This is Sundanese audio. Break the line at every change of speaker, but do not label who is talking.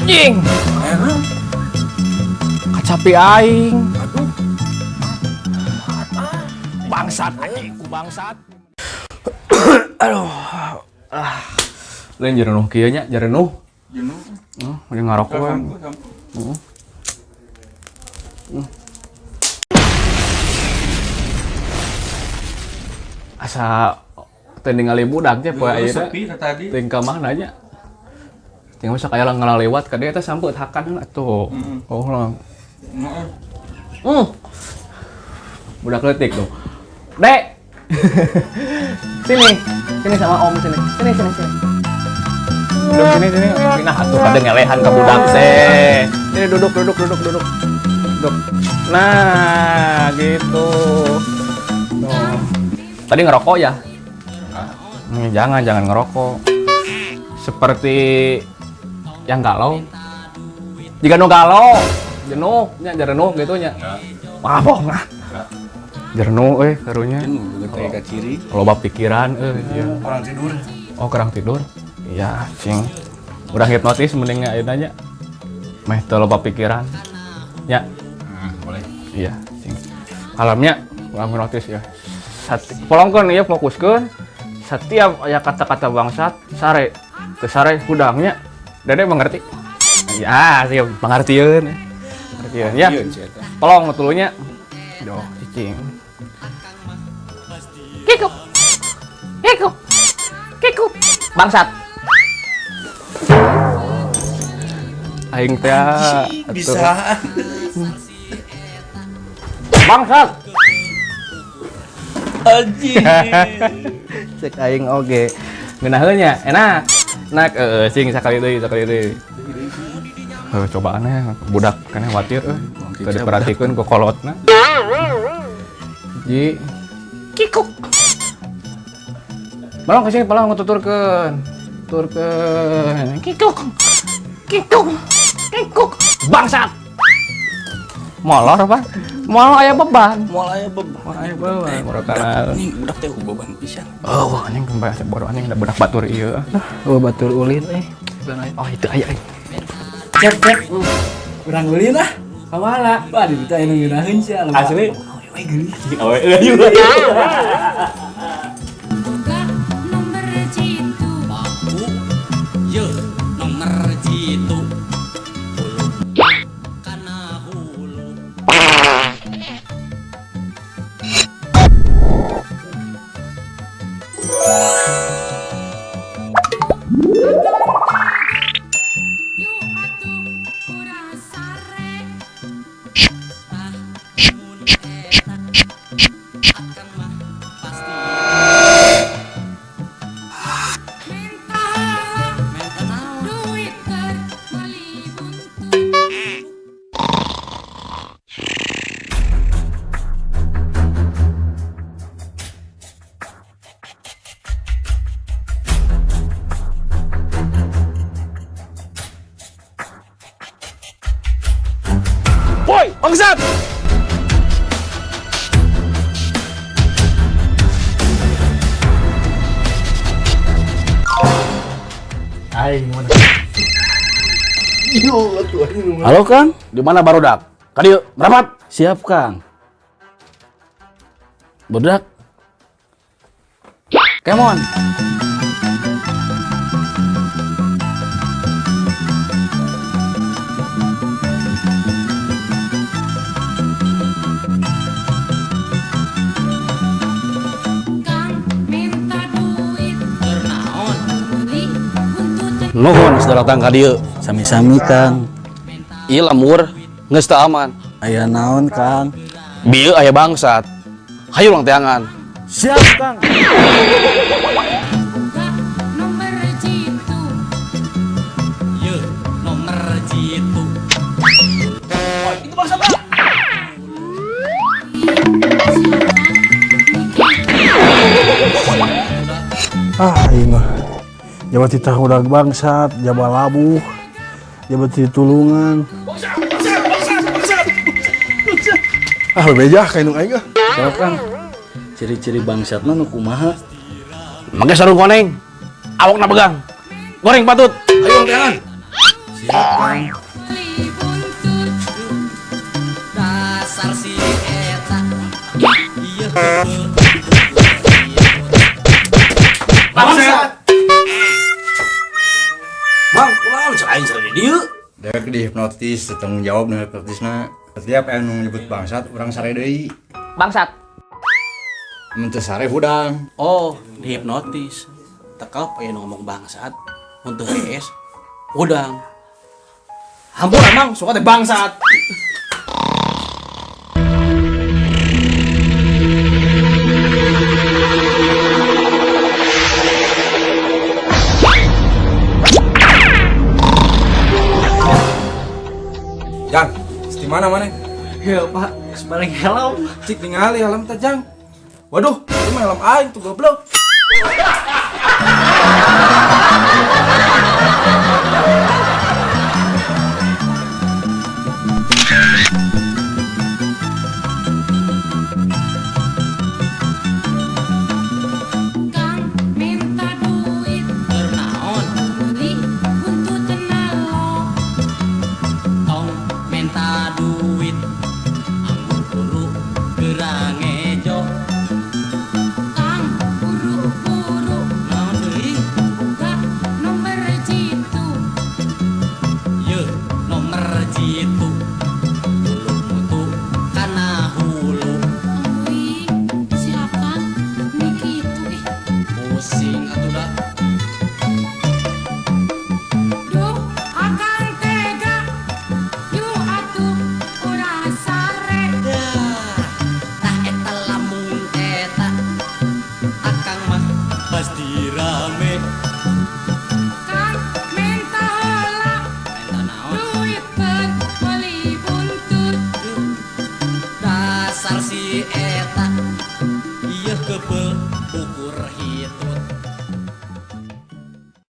Anjing. Kacapi aing. Aduh. Bangsat anjing, ku bangsat. Aduh. Ah. Lain jerenuh kieu nya, jerenuh.
Jenuh.
Oh, ngarokok we.
Sampo.
Asa teu ningali budak nya poe ayeuna.
Sepi tadi.
Teuing ka mana nya? Tinggal masa kaya ngalewat ka dieu eta sampeut hakan atuh. Oh lah.
Heeh.
Budak leutik tuh. Dek. Sini. Sini sama Om sini. Sini sini sini. Duduk sini sini. Nah, atuh pada ngelehan ka budak teh. Sini duduk duduk duduk duduk. Duduk. Nah, gitu. Tuh. Tadi ngerokok ya? Jangan jangan ngerokok. Seperti yang galau. Jika nu galau, jenuh, nya jenuh gitu nya. Wah, bohong ah. Jenuh euy karunya.
Jenuh ke ciri.
Loba pikiran euy iya.
Orang tidur.
Oh, kurang tidur. Iya, cing. Urang hipnotis mending ayeuna nya. Meh teu loba pikiran. Ya,
Boleh.
Iya, cing. Alamnya urang hipnotis ya. Polongkeun ieu fokuskeun. Setiap aya kata-kata bangsat, sare. Teu sare hudangnya. Dede mengerti? Ya, sih pengertieun. Pengertieun ya. Tolong tulunya. Duh, cicing. Kikuk. Kikuk. Kikuk. Bangsat. Aing teh atuh.
Bisa.
Bangsat.
Anjing.
Cek aing oge. Ngeunaheun nya, enak. Enak sing sakali deui, sakali deui. Heuh, cobaan nya budak keneh khawatir euy. Teu diperhatikeun ku kolotna. Ji. Kikuk. Balong ke sini, balong tuturkeun. Tuturkeun. Kikuk. Kikuk. Kikuk. Bangsat. Molor apa? Molor aya beban.
Moal aya beban.
Molor aya beban. Molor kana.
Nih budak teh beban pisan.
Oh, anjing kembali bodoh anjing da budak batur ieu.
Oh, batur ulin eh.
Oh, itu aya.
Cek cek. Urang ulin ah. Kamana? Wah, di ditu aya nu ngeunaheun sia.
Asli?
Awewe geulis.
Awe euy.
Buka nomor jitu.
Paku ye nomor jitu hulu kana hulu.
Yuk atuh kurang sare.
Tah mun eta akang mah pasti
Minta
menta naon
duit keur meuli buntut.
Woi, bangsat.
Aing mana?
Halo Kang,
Di mana barudak? Kadieu, merapat.
Siap Kang. Barudak. Kemon.
Kang minta duit
keur naon
meuli buntut.
Nuhun sudah datang ka dieu.
Sami-sami Kang.
Ieu lembur geus teu aman.
Aya naon Kang?
Bieu aya bangsat. Hayu urang teangan.
Siap Kang.
Buka nomor jitu.
ye nomor jitu.
Ah, aing mah. Jabat titah udah bangsat, jabat labuh, jabat tulungan. Ah, bejah kayak nu aing ah.
Siap Kang. Ciri-ciri bangsatna nu kumaha?
Make sarung koneng. Awakna begang. Goreng patut. Hayu urang teangan.
Siap, Kang.
Beli buntut.
Dasar si eta. Ieu kebeul.
Bangsat. Mang, kunaon cek aing sare di dieu?
Dewek dihipnotis, tanggung jawab nu hipnotisna. Setiap anu menyebut bangsat, urang sare deui.
Bangsat.
Mun teu sare hudang.
Oh, dihipnotis. Tekap aya nu ngomong bangsat. Mun teu hees, hudang. Hampura Mang, suka teh bangsat.
Jang, di mana mana?
Ya Pak, sebalik helm.
Cik ningali helm teh Jang. Waduh, itu mah helm aing tuh goblok.
Kang minta duit
Keur naon?
beli buntut nalo.
Tong menta duit. Anggur buru geura ngejo.
Kang buru-buru
Naon deui?
buka nomor jitu.
Yeuh, nomor jitu. Dulu mutu kana hulu.
Wih, si Akang nih kitu ih.
Pusing atuh da.
Duh, Akang tega. Yuk atuh urang sare.
Dah, tah eta lamun eta. Akang mah pasti rame.
Kang minta heula
Menta naon?
duit keur beli buntut.
Dasar si eta. Ieu kebeul.